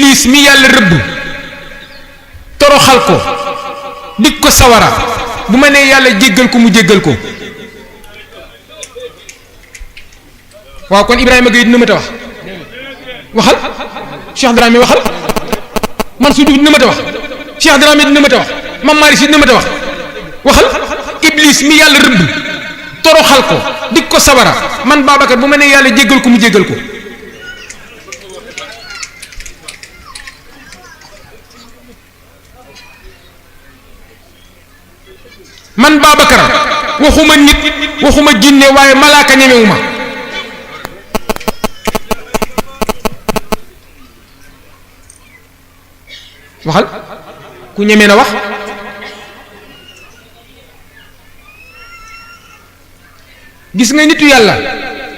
iblis mi yàlla rëbb toroxal ko dik ko sawara bu ma nee yàlla jéggal ko mu jéggal ko. waaw kon Ibrahima Gueye dina ma ta wax waxal Cheikh Dramé waxal Mansour Diouf dina ma ta wax Cheikh Dramé dina ma ta wax Mame Malick Sy dina ma ta wax waxal iblis mi yàlla rëbb toroxal ko dik ko sawara man Babacar bu ma nee yàlla jéggal ko mu jéggal ko. man Babacar waxuma nit waxuma jinne waaye malaaka ñemewuma. waxal ku ñeme na wax. gis nga nitu yàlla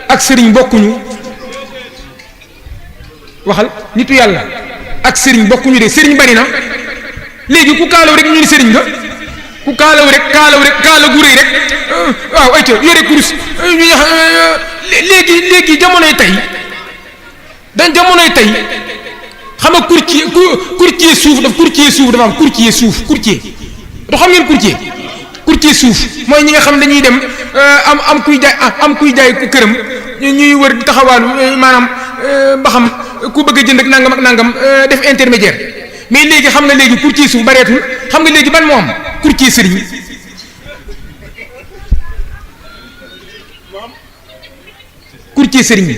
ak sëriñ bokkuñu. waxal nitu yàlla ak sëriñ bokkuñu de sëriñ bari na léegi ku kaalaw rek ñu ni sëriñ nga. ku kaalaw rek kaala gu rëy rek waaw ayca yore kurus léegi jamonoy tey dañ jamonoy tey xam nga courtier suuf dafa am courtier suuf doo xam ngeen courtier suuf mooy ñi nga xam dañuy dem am kuy jaay ku këram ñuy wër di taxawaalu maanaam ba xam ku bëgg a jënd ak nangam ak nangam def intermédiaire mais léegi xam nga léegi courtier suuf bareetul xam nga léegi ban moo am courtier sëriñ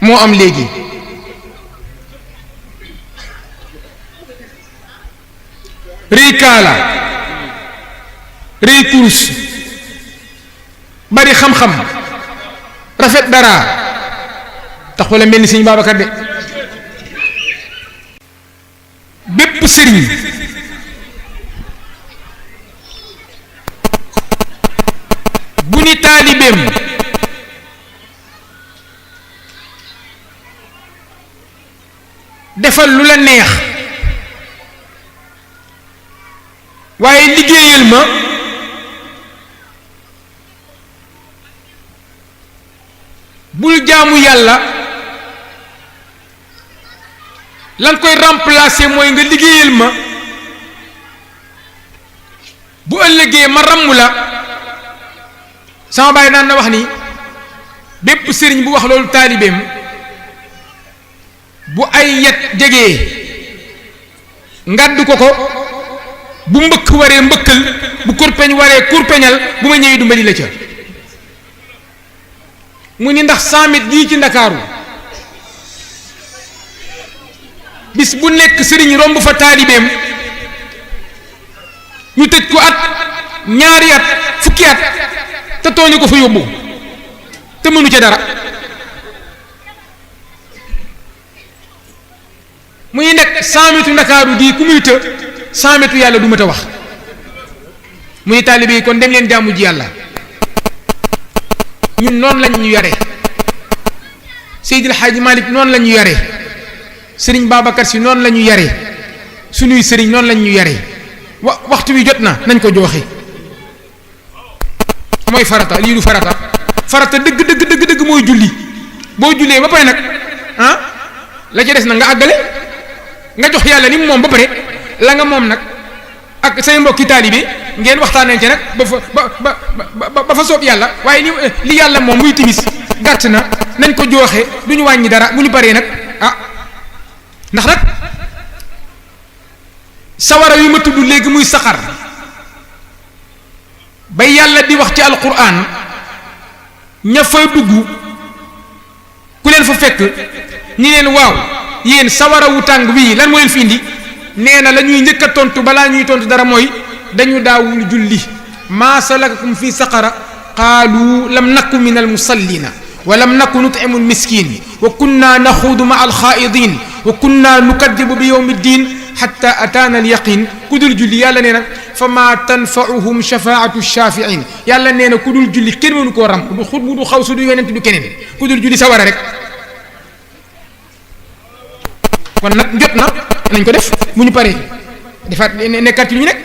moo am léegi rëy kaala rëy kurus bari xam-xam rafet dara tax wala mel ni sëñ Babacar de bépp sëriñ bu ni taalibeem defal lu la neex waaye liggéeyal ma bul jaamu yàlla lan koy remplacer mooy nga liggéeyal ma bu ëllëgee ma ràmm la. sama baay daan na wax ni bépp sëriñ bu wax loolu taalibeem bu ay yet jegee ngadd ko bu mbëkk waree mbëkkal bu kurpeñ waree kurpeñal bu ma ñëwee du mbali la ca. mu ni ndax 100 mètres gii ci Ndakaaru bis bu nekk sëriñ romb fa taalibeem ñu tëj ko at ñaari at fukki at te tooñu ko fa yóbbu te mënu ca dara. muy nekk 100 mètres Ndakaaru gii ku muy të 100 mètres yàlla du ma ta wax. muy taalibe yi kon dem leen jaamu ji yàlla. ñun noonu lañ ñu yare Seydil Hadji Malick noonu la ñu yare Serigne Babacar Sy noonu la ñu yare suñuy sëriñ noonu lañ ñu yare waxtu wi jot na nañ ko joxe. mooy farata lii du farata dëgg mooy julli boo jullee ba pare nag la ca des nag nga àggale nga jox yàlla ni moom ba pare la nga moom nag ak say mbokki taalibe ngeen waxtaanee ci nag ba fa soob yàlla waaye li yàlla moom muy timis gàtt na nañ ko jooxe du ñu wàññi dara bu ñu paree nag ndax nag sawara yu ma tudd léegi muy saxar ba yàlla di wax ci alquran ña fay dugg ku leen fa fekk ñi leen waaw yéen sawara wu tàng wii lan moo leen fi indi nee na la ñuy njëkk a tontu balaa ñuy tontu dara mooy dañu daawul julli maa salakakum fi saqara qaalu lam naku min almusallina wa lam naku nut'imu almiskin wa kunna naxuudu ma alxaaidin wa kunna nukadibu bi yawmi ddin xatta ataana alyaqin ku dul julli yàlla nee na fa ma tanfauhum shafaatu shafiin yàlla nee na ku dul julli kenn mënu koo ram du xutbu du xawsu du yonent du keneen ku dul julli sawara rek. kon nag jot na nañ ko def bu ñu paree defaat nekkaat ci lu ñu nekk